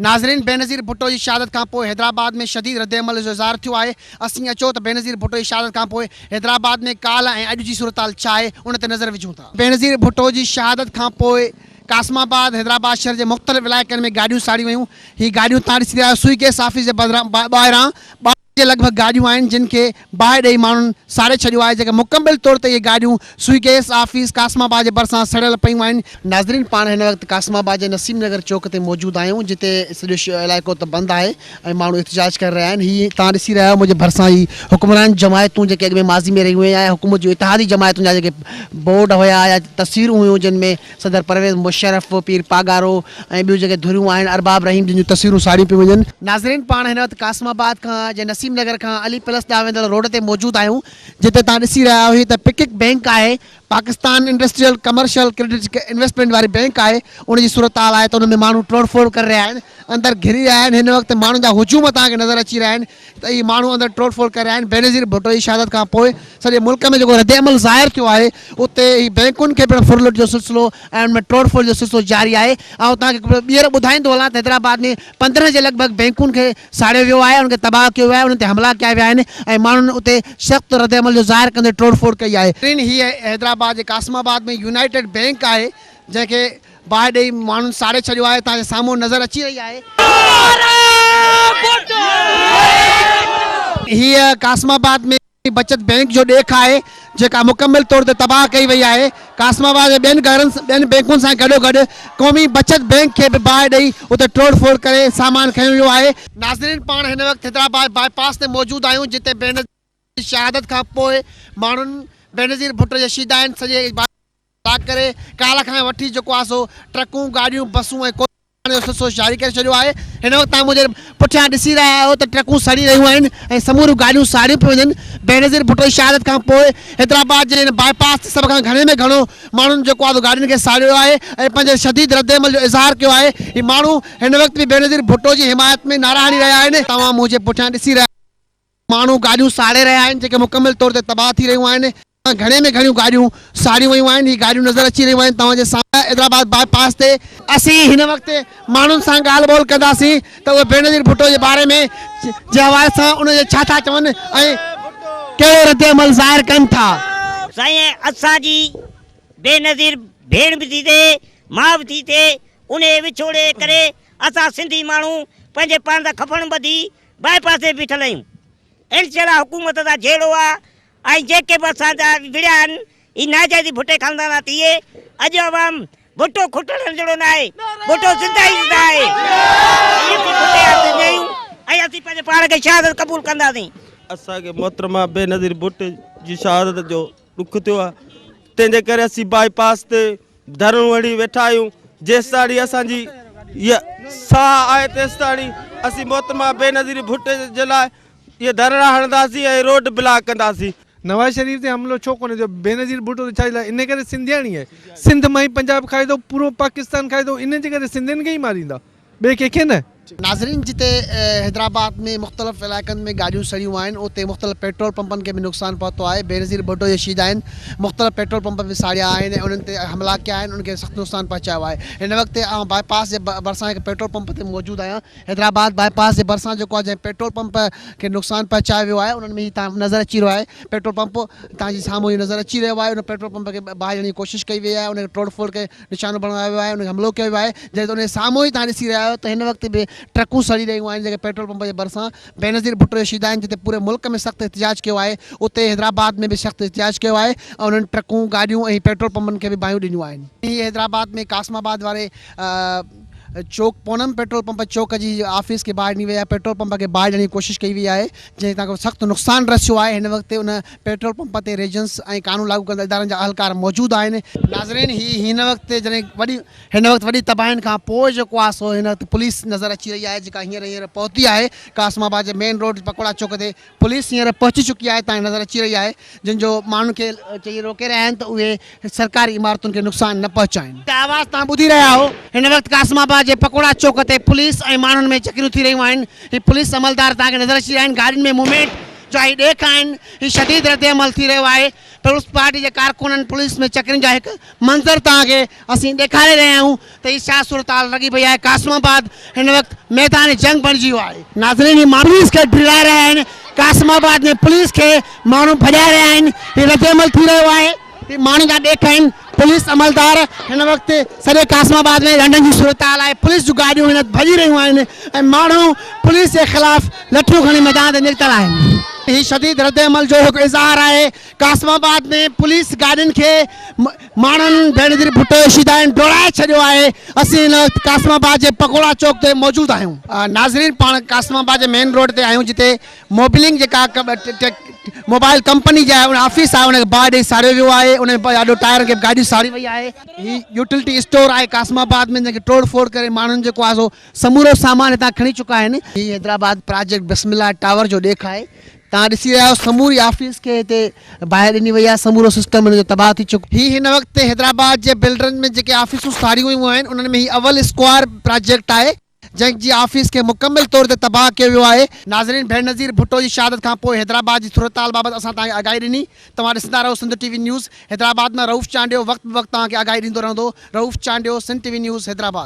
ناظرين بينظير ڀٽو جي شهادت کانپوء حيدرآباد ۾ شديد ردعمل جو اظهار ٿيو آهي، اسين اچو ته بينظير ڀٽو جي شهادت کانپوء حيدرآباد ۾ ڪالهه ۽ اڄ جي صورتحال ڇا آهي ان تي نظر وجهون ٿا. بينظير ڀٽو جي شهادت کانپوء قاسم آباد، حيدرآباد شهر جي مختلف علائقن ۾ گاڏيون ساڙيون ويون، هي گاڏيون تان ڏسي رهيا آهيو سوئي گيس آفيس جي ٻاهران 22 جي لڳ ڀڳ گاڏيون آهن جن کي باهه ڏئي ماڻهن ساڙي ڇڏيو آهي جيڪي مڪمل طور تي اهي گاڏيون سوئي گئس آفيس قاسم آباد جي ڀرسان سڙيل پيون آهن. ناظرين پاڻ هن وقت قاسم آباد جي نسيم نگر چوڪ تي موجود آهيون جتي سڄو علائقو ته بند آهي ۽ ماڻهو احتجاج ڪري رهيا آهن هي توهان ڏسي رهيا آهيو منهنجي ڀرسان هي حڪمران جماعتون جيڪي اڳ ۾ ماضي ۾ رهيون هيون يا حڪومت جون اتحادي جماعتن جا جيڪي بورڊ هيا يا تصويرون هيون جن ۾ صدر پرويز مشرف، پير پاڳارو ۽ ٻيون جيڪي ڌريون آهن ارباب رحيم جن جون تصويرون ساڙيون پيون وڃن. ناظرين پاڻ هن وقت قاسم آباد کان جي نسيم نگر کان علي پلس ڏانهن ويندڙ روڊ تي موجود آهيون جتي توهان ڏسي رهيا آهيو هي ته پڪڪ بينڪ آهي Pakistan industrial commercial credit investment واري بينڪ آهي ان جي صورتحال آهي ته ان ۾ ماڻهو ٽوڙ ڦوڙ ڪري رهيا آهن اندر گهري رهيا آهن هن وقت ماڻهن جا هجوم توهان کي نظر اچي رهيا آهن ته اهي ماڻهو اندر ٽوڙ ڦوڙ ڪري رهيا آهن، بينظير ڀٽو جي شهادت کان پوء سڄي ملڪ ۾ جيڪو ردعمل ظاهر ٿيو آهي اتي هي بئنڪن کي پڻ ڦرلٽ جو سلسلو ۽ ان ۾ ٽوڙ ڦوڙ جو سلسلو جاري آهي. آئون توهان کي هڪ ڀيرو ٻيهر ٻڌائيندو هلان ته حيدرآباد ۾ 15 جي لڳ ڀڳ بئنڪن کي ساڙيو ويو آهي، انهن کي تباهه ڪيو ويو آهي، انهن تي حملا ڪيا ويا آهن ۽ ماڻهن اتي سخت ردعمل جو ظاهر ڪندي ٽوڙ ڦوڙ ڪئي آهي. هيء حيدرآباد جي قاسم آباد ۾ يونائيٽيڊ بئنڪ آهي جنهن کي باهه ڏئي ماڻهن ساڙي ڇڏيو آهي توهان جي سامهون نظر اچي رهي آهي. هيء قاسم آباد ۾ بچت بئنڪ جو ڏيک آهي جيڪا مڪمل طور تي تباهه ڪئي وئي آهي. قاسم آباد ۾ ٻين گهرن ٻين بئنڪن سان گڏوگڏ قومي بچت بئنڪ کي به باهه ڏئي اتي ٽوڙ ڦوڙ ڪري سامان کنيو ويو آهي. ناظرين پاڻ هن وقت حيدرآباد باء پاس تي موجود آهيون جتي بينظير جي شهادت کان پوء ماڻهن بينظير ڀٽو جي شيدائين سڄي بلاڪ ڪري ڪالهه کان وٺي جيڪو آهي سو ٽرڪون، گاڏيون، بسون ۽ ڪوچ جو سلسلو جاري ڪري ڇڏيو آهي. هن وقت توهان منهنجي پٺيان ڏسي رهيا آهيو ته ٽرڪون سڙي رهيون آهن ۽ سموريون گاڏيون ساڙيون پيون وڃن. بينظير ڀٽو جي شهادت کان پوء حيدرآباد جي هن باء پاس تي سڀ کان گهڻي ۾ گهڻو ماڻهن جيڪو آهي سو گاڏين کي ساڙيو آهي ۽ پنهنجي شديد ردعمل جو اظهار ڪيو آهي. هي ماڻهو هن وقت به بينظير ڀٽو جي حمايت ۾ نعرا هڻي رهيا آهن. توهان منهنجي پٺيان ڏسي رهيا ماڻهو گاڏيون ساڙي رهيا آهن جيڪي مڪمل طور تي تباهه ٿي رهيون آهن. گهڻي ۾ گهڻيون گاڏيون ساڙيون ويون آهن. هي گاڏيون نظر اچي رهيون آهن توهان جي سامهون حيدرآباد باء پاس تي. اسين هن وقت ماڻهن سان ڳالهه ٻولهه ڪنداسين ته اهي بينظير ڀٽو جي باري ۾ جي حوالي سان ان جي ڇا ٿا چون ۽ ڪهڙو ردعمل ظاهر ڪن ٿا. سائين اسان جي بينظير ڀيڻ به ٿي ٿئي ماء به ٿي ٿئي انهي وڇوڙي جي ڪري اسان سنڌي ماڻهو پنهنجي پاڻ سان کفڻ ٻڌي باء پاس تي بيٺل آهيون. انشاء الله حڪومت سان جهيڙو آ ۽ جيڪي به اسان جا وڙهيا آهن هي ناجائزي ڀٽي خاندان سان ٿي اڄ عوام ڀٽو کٽڻ جهڙو نه آهي ڀٽو زنده ئي زنده آهي ۽ اسين ڀٽي جا زنده آهيون ۽ اسين پنهنجي پاڻ کي شهادت قبول ڪنداسين. اسان کي محترمه بينظير ڀٽي جي شهادت جو ڏک ٿيو آهي تنهن جي ڪري اسين باء پاس تي ڌرڻو هڻي ويٺا آهيون جيستاڻي اسان جي هيء ساهه آهي تيستاڻي اسين محترمه بينظير ڀٽي جي لاء اهي ڌرڻا هڻنداسين ۽ روڊ بلاڪ ڪنداسين. نواز شريف تي حملو ڇو ڪونه ٿيو بينظير ڀٽو ته ڇا جي لاء انهي ڪري سنڌياڻي آهي سنڌ مان ئي پنجاب کائي ٿو پورو پاڪستان کائي ٿو انهي جي ڪري سنڌين کي ئي ماريندا ٻئي ڪنهن کي نه. ناظرين جتي حيدرآباد ۾ مختلف علائقن ۾ گاڏيون سڙيون آهن اتي مختلف پيٽرول پمپن کي به نقصان پهتو آهي بينظير ڀٽو جي شيدائين مختلف پيٽرول پمپ به ساڙيا آهن ۽ انهن تي حملا ڪيا آهن انهن کي سخت نقصان پهچايو آهي هن وقت آئون باء پاس جي ڀرسان هڪ پيٽرول پمپ تي موجود آهيان حيدرآباد باء پاس جي ڀرسان جيڪو آهي جنهن پيٽرول پمپ کي نقصان پهچايو ويو آهي انهن ۾ هي تان نظر اچي رهيو آهي پيٽرول پمپ تان جي سامهون هي نظر اچي رهيو آهي ان پيٽرول پمپ کي باهه ڏيڻ جي ڪوشش ڪئي وئي آهي ان کي ٽوڙ ڦوڙ ڪري نشانو بڻايو ويو آهي، ان کي حملو ڪيو ويو آهي، جڏهن ته ان جي سامهون ئي توهان ڏسي رهيا آهيو ته هن وقت به ٽرڪون سڙي رهيون آهن جيڪي پيٽرول پمپ جي ڀرسان بينظير ڀٽو جي شهيد آهن جتي پوري ملڪ ۾ سخت احتجاج ڪيو آهي اتي حيدرآباد ۾ به سخت احتجاج ڪيو آهي ۽ انهن ٽرڪون، گاڏيون ۽ پيٽرول پمپن کي به باهيون ڏنيون آهن. هي حيدرآباد ۾ قاسم آباد واري چوڪ پونم پيٽرول پمپ چوڪ جي آفيس کي باهه ڏني وئي آهي، پيٽرول پمپ کي باهه ڏيڻ جي ڪوشش ڪئي وئي آهي جنهن تان سخت نقصان رسيو آهي، هن وقت ان پيٽرول پمپ تي ريجنس ۽ قانون لاڳو ڪندڙ ادارن جا اهلڪار موجود آهن. ناظرين هي هن وقت جڏهن وڏي هن وقت وڏي تباهين کان پوء جيڪو آهي سو هن وقت پوليس نظر اچي رهي آهي جيڪا هينئر هينئر پهتي آهي قاسم آباد جي مين روڊ پڪوڙا چوڪ تي پوليس هينئر پهچي چڪي آهي تان نظر اچي رهي آهي جن جو ماڻهن کي چئي روڪي رهيا آهن ته اهي سرڪاري عمارتن کي نقصان نه پهچائين. آواز توهان ٻڌي رهيا آهو هن وقت قاسم آباد جي پڪوڙا چوڪ تي پوليس ۽ ماڻهن ۾ چڪريون ٿي رهيون آهن هي پوليس عملدار توهان کي نظر اچي رهيا آهن گاڏين ۾ موومينٽ جا هي ڏيک آهن، هي شديد ردعمل ٿي رهيو آهي، پيپلز پارٽي جي ڪارڪنن پوليس ۾ چڪرين جا هڪ منظر توهان کي اسين ڏيکاري رهيا آهيون ته هي ڇا صورتحال لڳي پئي آهي، قاسم آباد هن وقت ميدان جنگ بڻجي ويو آهي. ناظرين هي ماڻهو پوليس کي ڊيڄاري رهيا آهن، قاسم آباد ۾ پوليس کي ماڻهو ڀڄائي رهيا آهن، هي ردعمل ٿي رهيو آهي، هي ماڻهن جا ڏيک آهن، پوليس عملدار هن وقت سڄي قاسم آباد ۾ لنڊن جي صورتحال آهي، پوليس جون گاڏيون هن وقت ڀڄي رهيون آهن ۽ ماڻهو پوليس جي خلاف لٺيون کڻي ميدان تي نڪتل آهن. هي شديد ردعمل جو هڪ اظهار آهي، قاسم آباد ۾ پوليس گاڏين کي ماڻهن بينظير ڀٽو جي شيدائين ڊوڙائي ڇڏيو آهي، اسين هن وقت قاسم آباد جي پڪوڙا چوڪ تي موجود آهيون. ناظرين پاڻ قاسم آباد جي مين روڊ تي آهيون جتي موبلنگ جيڪا موبائل ڪمپني جي آهي ان آفيس آهي ان کي باهه ڏئي ساڙيو ويو آهي ان ۾ ڏاڍو ٽائرن کي گاڏيون ساڙي وئي آهي. هي يوٽيلٽي اسٽور آهي قاسم آباد ۾ جنهن کي ٽوڙ ڦوڙ ڪري ماڻهن جيڪو آهي سو سمورو سامان هتان کڻي چڪا آهن. هي حيدرآباد پراجيڪٽ بسم الله ٽاور جو ڏيک آهي توهان ڏسي رهيا آهيو سموري آفيس کي هتي باهه ڏني وئي آهي سمورو سسٽم هن جو تباهه ٿي چڪو. هي هن وقت حيدرآباد جي بلڊرن ۾ جيڪي آفيسون ساڙيون ويون آهن انهن ۾ هي اول اسڪوائر پراجيڪٽ آهي جنهن جي آفيس کي مڪمل طور تي تباهه ڪيو ويو آهي. ناظرين بينظير ڀٽو جي شهادت کان پوء حيدرآباد جي صورتحال بابت اسان توهان کي آگاهي ڏني توهان ڏسندا رهو سنڌ ٽي وي نيوز حيدرآباد مان رئوف چانڊيو وقت به وقت توهان کي آگاهي ڏيندو رهندو Rauf Chandio Sindh T V news Hyderabad.